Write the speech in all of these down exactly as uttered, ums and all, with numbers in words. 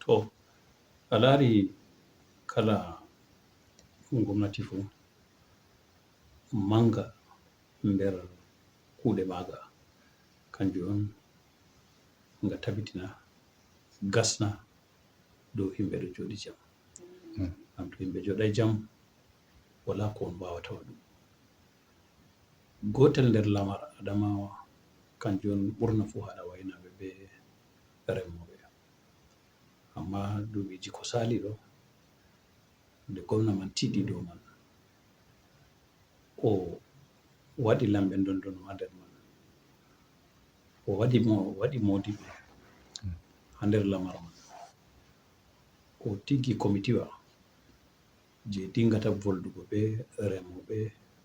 To, a laari kala gomnati fuu, mannga nder kuuɗe maaga, kanjum on nga tabitina, gasna dow yimɓe ɗo jooɗi jam. Mm. Ngam to yimɓe jooɗaay jam, walaa ko on waawata waɗugo. Gootel nder lamar Adamawa, kanjum on ɓurna fuu haɗa waynaaɓe bee remooɓe. Ammaa duuɓiiji ko saali ɗo, nde gomna man tiiɗi dow man, o waɗi lamɓe ndondono haa nder man. O waɗi mo, o waɗi moodiɓɓe haa nder lamar man. O tigi komitiwa jey dinngata voldugo bee remooɓe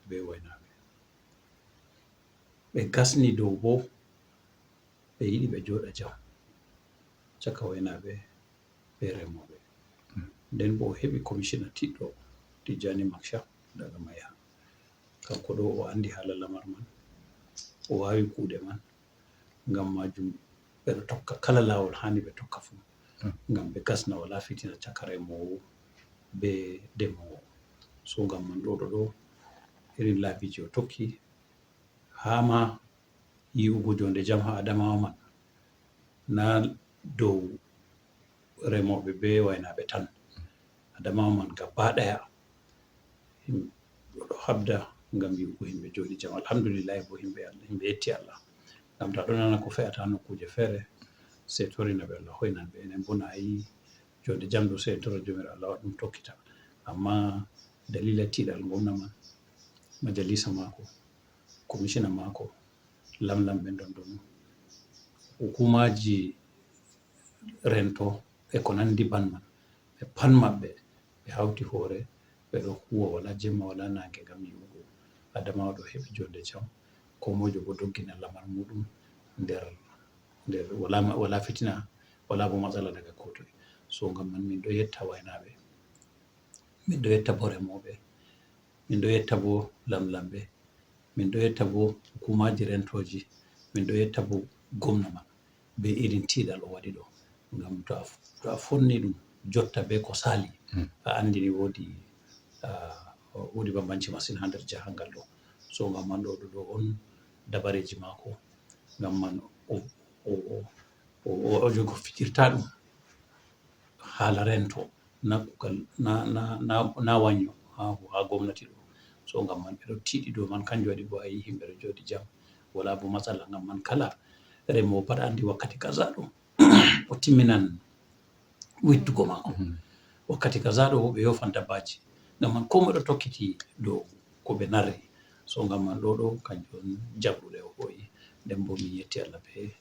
bee waynaaɓe. Ɓe gasni dow boo ɓe yiɗi ɓe jooɗa jam caka waynaaɓe bee remooɓe. Nden boo o heɓi komishina tiiɗɗo, Tijjani Maksha daga Maiha. Kanko ɗo o anndi haala lamar man, o waawi kuuɗe man. Ngam maajum ɓe ɗo tokka kala laawol haani ɓe tokka fuu. Hmm. Ngam ɓe gasna, walaa fitina caka remoowo bee demoowo. So ngam man ɗo, ɗo, ɗo, irin laabiiji o tokki, haa ma yi'ugo joonde jam haa Adamawa man, naa dow remooɓe bee waynaaɓe tan. Adamawa man gaba ɗaya, him-, o ɗo haɓda ngam yi'ugo yimɓe jooɗi jam. Alhamdulillahi boo, yimɓe Allah, yimɓe yetti Allah. Ngam to a ɗo nana ko fe'ata haa nokkuuje feere, sey torina ɓe, Allah hoynan ɓe. Enen boo, na a yi'i joonde jam ɗo, sey en toro Joomiraaɗo, Allah waɗa ɗum tokkita. Ammaa daliila tiiɗal gomna man, majalisa maako, komishina maako, lamlamɓe ndondono, hukuumaaji rento e ko nanndi ban man, ɓe pat maɓɓe ɓe hawti hoore, ɓe ɗo huuwa, walaa jemma, walaa naange, ngam yi'ugo Adamawa ɗo heɓi joonde jam, koo moijo boo doggina lamar muuɗum nder, nder walaa ma-, walaa fitina, walaa boo matsala daga koo toy. So ngam man min ɗo yetta waynaaɓe, min ɗo yetta boo remooɓe, min ɗo yetta boo lamlamɓe, min ɗo yetta boo hukuumaaji rentooji, min ɗo yetta boo gomna man bee irin tiiɗal o waɗi ɗo. Ngam to a, to a fonni ɗum jotta bee ko saali, hmm, a anndini woodi, ah, woodi bambanci masin haa nder jahangal ɗo. So ngam man ɗo, ɗo, ɗo on dabareeji maako, ngam man o, o, o, o, o, o jogo fijirta ɗum haala rento, na kugal, na, na, na, na wanyo haa, haa gomnati ɗo. So ngam man ɓe ɗo tiiɗi dow man, kanjum waɗi boo a yi'i yimɓe ɗo jooɗi jam, walaa boo matsala. Ngam man kala remoowo pat anndi wakkati kaza ɗo o timminan wittugo maako. Mhm. Wakkati kaza ɗo ɓe yoofan dabbaaji. Ngam man koo moy ɗo tokkiti dow ko ɓe narri. So ngam man ɗo, ɗo kanjum on jaɓruɗe o hoyi. Nden boo min yetti Allah bee,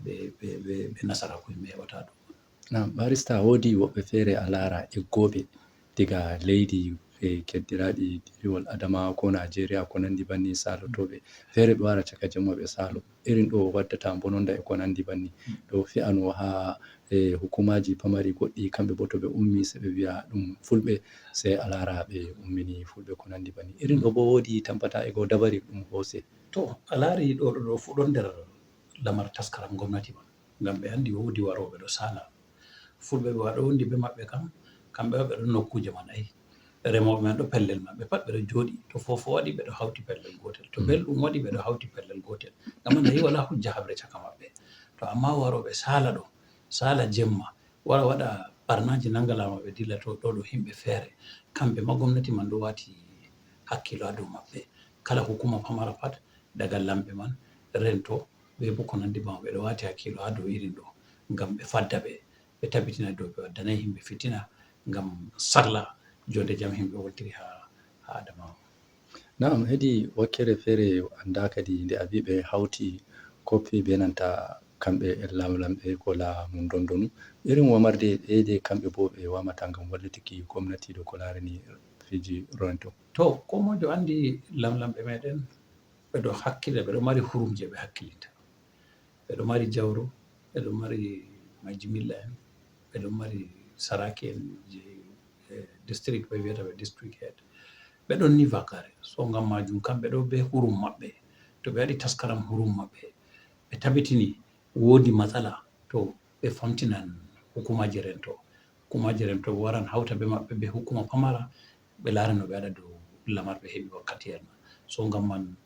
bee, bee, bee, bee nasaraaku yimɓe heɓata ɗo. Naam, barista, woodi woɓɓe feere a laara eggooɓe diga leydi e keddiraaɗi diiwol Adamawa koo Najeriya, ko nanndi banni, saalotooɓe. Feere ɓe wara caka jemma ɓe saalo. Irin ɗo waddata mbononda e ko nanndi banni. Ɗo fe'ano haa, e, hukuumaaji pamari goɗɗi, kamɓe boo to ɓe ummi, sey ɓe wi'a ɗum Fulɓe, sey a laara ɓe ummini Fulɓe, ko nanndi banni. Irin ɗo boo woodi tampata e go dabari ɗum hoose. To, a laari ɗo, ɗo, ɗo fuu ɗon nder lamar taskaram gomnati man. Ngam ɓe anndi woodi warooɓe ɗo saala. Fulɓe ɓe waɗa wondi bee maɓɓe kam, kamɓe ɓe ɗon nokkuuje man, ay. Remooɓe man ɗo pellel maɓɓe, pat ɓe ɗo jooɗi. To fofo waɗi, ɓe ɗo hawti pellel gootel. To, mm, belɗum waɗi, ɓe ɗo hawti pellel gootel. Ngam man, a yi'i walaa hujja haɓre caka maɓɓe. To, ammaa warooɓe saala ɗo, saala jemma, wara waɗa ɓarnaaji, nanga laamu, ɓe dilla to, ɗo, ɗo yimɓe feere. Kamɓe ma gomnati man ɗo waati hakkiilo haa dow maɓɓe. Kala hukuma pamara pat, daga lamɓe man, rento, bee boo ko nanndi bana, ɓe ɗo waati hakkiilo haa dow irin ɗo, ngam ɓe fadda ɓe, ɓe tabbitina dow ɓe waddanay yimɓe fitina, ngam sakla joonde jam yimɓe wontiri haa, haa Adamawa. Naam, hedi wakkere feere anndaa kadi nde a wi ɓe hawti koppi bee nanta kamɓe lamlamɓe ko laamu ndondonu. Irin wamarde ɗe, ɗe kamɓe boo ɓe wamata ngam wallitiki gomnati dow ko laarani fiiji rento. To, koo moijo anndi lamlamɓe meɗen, ɓe ɗo hakkila, ɓe ɗo mari hurum je ɓe hakkilinta. Ɓe ɗo mari jawro, ɓe ɗo mari majimilla en, ɓe ɗo mari saraki en je, eh, district, ɓe wiyata ɓe district head. Ɓe ɗon ni vakare. So ngam majum, kamɓe ɗo be hurum maɓɓe. To ɓe waɗi taskaram hurum maɓɓe, ɓe tabitini woodi matsala, to ɓe famtinan hukumaaji rento. Hukumaaji rento waran hawta bee maɓɓe, bee hukuma pamara, ɓe laara no ɓe waɗa dow lamar ɓe heɓi wakkatiyel man. So ngam man,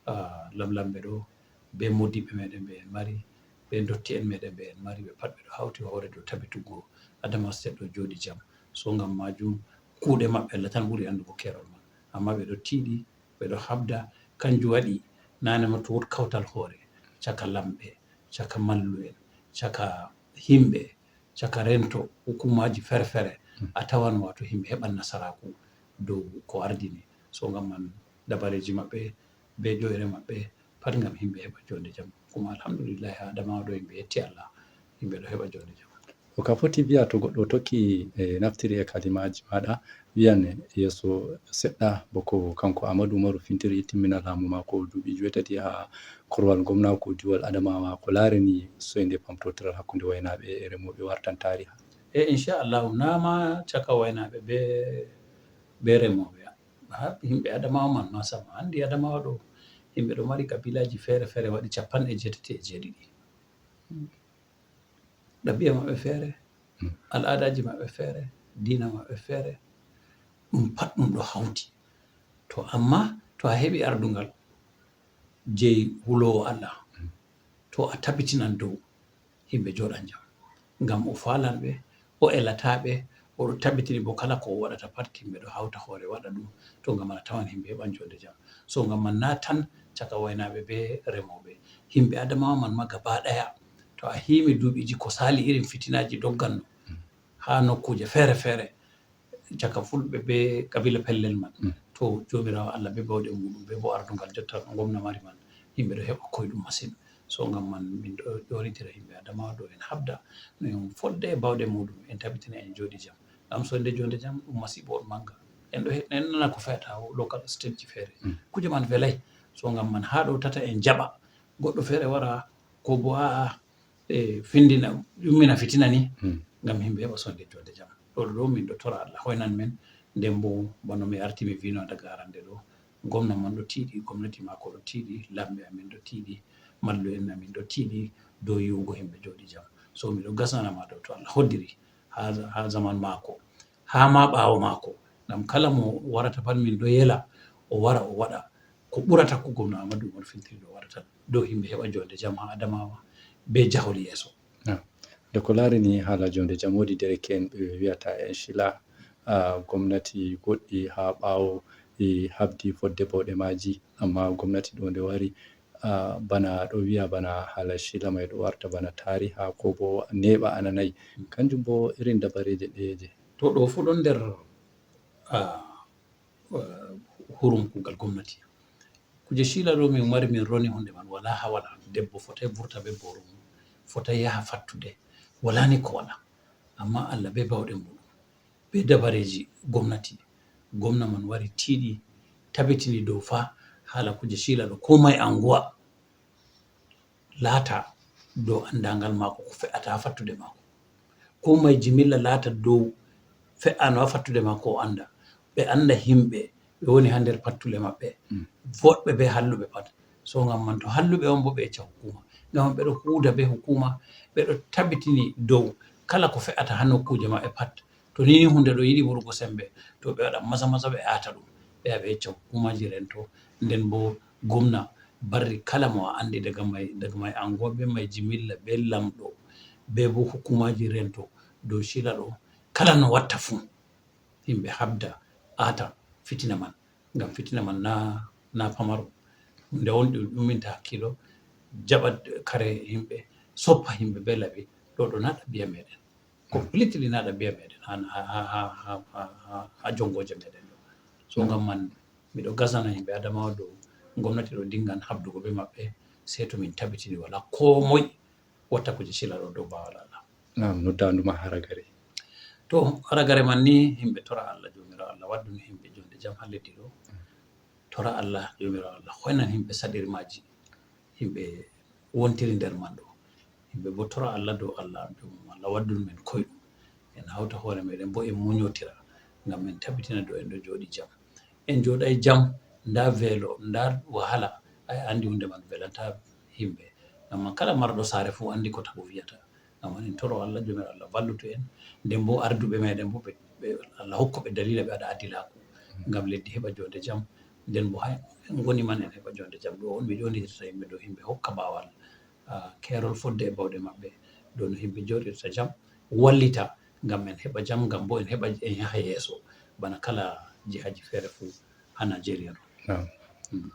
ah, lamlamɓe ɗo, bee moodiɓɓe meeɗen ɓe en mari, bee ndotti'en meeɗen ɓe en mari, ɓe pat ɓe ɗo hawti hoore dow tabituggo Adamawa State ɗo jooɗi jam. So ngam maajum, kuuɗe maɓɓe Allah tan ɓuri anndugo keerol man. Ammaa ɓe ɗo tiiɗi, ɓe ɗo haɓda. Kanjum waɗi naane ma to wood kawtal hoore caka lamɓe, caka mallu'en, caka yimɓe, caka rento, hukumaaji feere-feere, a tawan waato yimɓe heɓan nasaraaku dow ko ardini. So ngam man dabareeji maɓɓe bee ƴoyre maɓɓe pat ngam yimɓe heɓa joonde jam. Kuma alhamdulillahi haa Adamawa ɗo yimɓe yetti Allah, yimɓe ɗo heɓa joonde jam. Ko ka foti wi'a to goɗɗo tokki, e, naftiri e kalimaaji maaɗa, wi'an yeeso seɗɗa bako kanko Aamadu Umaru Fintiri timmina laamu maako duuɓi joweetati haa korowal ngomnaaku diiwal Adamawa, ko laarani soynde pamtootiral hakkunde waynaaɓe e remooɓe wartan taariha. E inchallahu, naa ma caka waynaaɓe bee, bee remooɓe. Haa yimɓe Adamawa man ma sam, a anndi Adamawa ɗo, yimɓe ɗo mari kabiilaaji feere-feere waɗi cappanɗe jeetati e jeeɗiɗi. Ɗabi'a maɓɓe feere, al'aadaaji maɓɓe feere, diina maɓɓe feere, ɗum pat ɗum ɗo hawti. To ammaa to a heɓi ardungal jey huloowo Allah, to a tabitinan dow, yimɓe jooɗan jam. Ngam o faalan ɓe, o elataa ɓe, o ɗo tabitini bo kala ko o waɗata pat, yimɓe ɗo hawta hoore waɗa ɗum, to ngam man a tawan yimɓe heɓan joonde jam. So ngam man naa tan caka waynaaɓe bee remooɓe, yimɓe Adamawa man ma gaba ɗaya, to a hiimi duuɓiiji ko saali irin fitinaaji dogganno haa nokkuuje feere-feere, caka fulɓe bee kabiila pellel man. To Joomiraawo Allah bee baawɗe muuɗum, bee bo ardungal jotta ngomna mari man, yimɓe ɗo heɓa koyɗum masin. So ngam man min ɗo ƴoonitira yimɓe Adamawa ɗo en haɓda, no en fodde e baawɗe muuɗum, en tabitina en jooɗi jam. Ngam so nde joonde jam ɗum masiibo on mannga. En ɗo he-, en nana ko fe'ata o local stateji feere. Kuuje man velay. So ngam man haa ɗo tata en jaɓa goɗɗo feere wara ko bo a'a, e, findina, ummina fitina ni, ngam yimɓe heɓa sonde joonde jam. Ɗo ɗo min ɗo tora Allah hoynan men, nden bo bano mi arti mi vino daga arande ɗo, gomna man ɗo tiiɗi, gomnati maako ɗo tiiɗi, lamɓe amin ɗo tiiɗi, mallu'en amin ɗo tiiɗi dow yi'ugo yimɓe jooɗi jam. So mi ɗo gasana ma ɗo to Allah hoddiri haa, haa zaman maako, haa ma ɓaawo maako. Ngam kala mo warata pat min ɗo yela o wara o waɗa ko ɓurata ko gomna Aamadu Umaru Fintiri ɗo waɗata dow yimɓe heɓa joonde jam haa Adamawa bee jahol yeeso. Nde ko laarini haala joonde jam, woodi dereke'en ɓe wi'ata en cila, ah, gomnati goɗɗi haa ɓaawo e haɓdi fodde bawɗe maaji, ammaa gomnati ɗo nde wari, ah, bana ɗo wi'a bana haala cila may ɗo warta bana taariha ko bo neeɓa ananay. Kanjum bo irin dabareeje ɗeyeeje. To ɗo fuu ɗon nder, ah, eh, hurum kuugal gomnati. Kuuje cila ɗo min mari min roni hunde man walaa haa walaa. Debbo fotay vurta bee booro mum, fotay yaha fattude, walaa ni ko walaa. Ammaa Allah bee baawɗe muuɗum, bee dabareeji gomnati, gomna man wari tiiɗi, tabitini dow faa haala kuuje cila ɗo koo moy anguwa laata dow anndaangal maako ko fe'ata haa fattude maako. Koo moy jimilla laata dow fe'ano haa fattude maako o annda. Ɓe annda yimɓe ɓe woni haa nder pattule maɓɓe, vooɗɓe bee halluɓe pat. So ngam man to halluɓe on boo ɓe yecca hukuma. Ngam ɓe ɗo huuda bee hukuma, ɓe ɗo tabitini dow kala ko fe'ata haa nokkuuje maɓɓe pat. To ni ni hunde ɗo yiɗi waɗugo sembe, to ɓe waɗa maza maza ɓe aata ɗum, ɓe yaha ɓe yecca hukumaaji rento. Nden bo gomna barri kala mo a andi daga may, daga may anguwa be may jimilla be lamɗo be bo hukumaaji rento dow cila ɗo, kala no watta fuu, yimɓe habda aata fitina man. Ngam fitina man na, na pamaro. Hunde on ɗum umminta hakkiilo, jaɓa kare yimɓe, soppa yimɓe be laɓi. Ɗo, ɗo na ɗabi'a meɗen. Completely na ɗabi'a meɗen ha, ha, ha jongooje meɗen ɗo. So ngam man, miɗo gasana yimɓe Adamawa dow gomnati ɗo dingan habdugo be maɓɓe, sey to min tabitini wala ko moy watta kuje cila ɗo dow bawal Allah. Naam, noddaandu ma haragare. To, haragare man ni, yimɓe tora Allah, Joomiraawo Allah, waddunu yimɓe jonde jam ha leddi ɗo. Tora Allah, Joomiraawo Allah, hoynan yimɓe saɗirmaaji, yimɓe wontiri nder man ɗo. Yimɓe bo tora Allah dow Allah, Joomiraawo Allah, waddunu men koyɗum. En hawta hoore meɗen bo en munyotira, ngam en tabbitina dow en ɗo jooɗi jam. En jooɗay jam, nda veelo, nda wahala, ay andi hunde man velanta yimɓe. Ngam man kala marɗo saare fu andi ko tagu viyata. Ngam en toro Allah, Joomiraaɗo Allah wallutu en. Nden boo arduɓe meɗen boo ɓe, ɓe Allah hokka ɓe daliila ɓe waɗa adilaaku. Ngam leddi heɓa joonde jam. Nden boo haa en ngoni man en heɓa joonde jam. Ɗo on mi ƴoondirta yimɓe, dow yimɓe hokka baawal, ah, keerol fodde e bawɗe maɓɓe. Dow no yimɓe jooɗirta jam, wallita ngam en heɓa jam, ngam boo en heɓa en yaha yeeso. Bana kala jihaaji feere fuu haa Najeriya ɗo. Naam. Mm.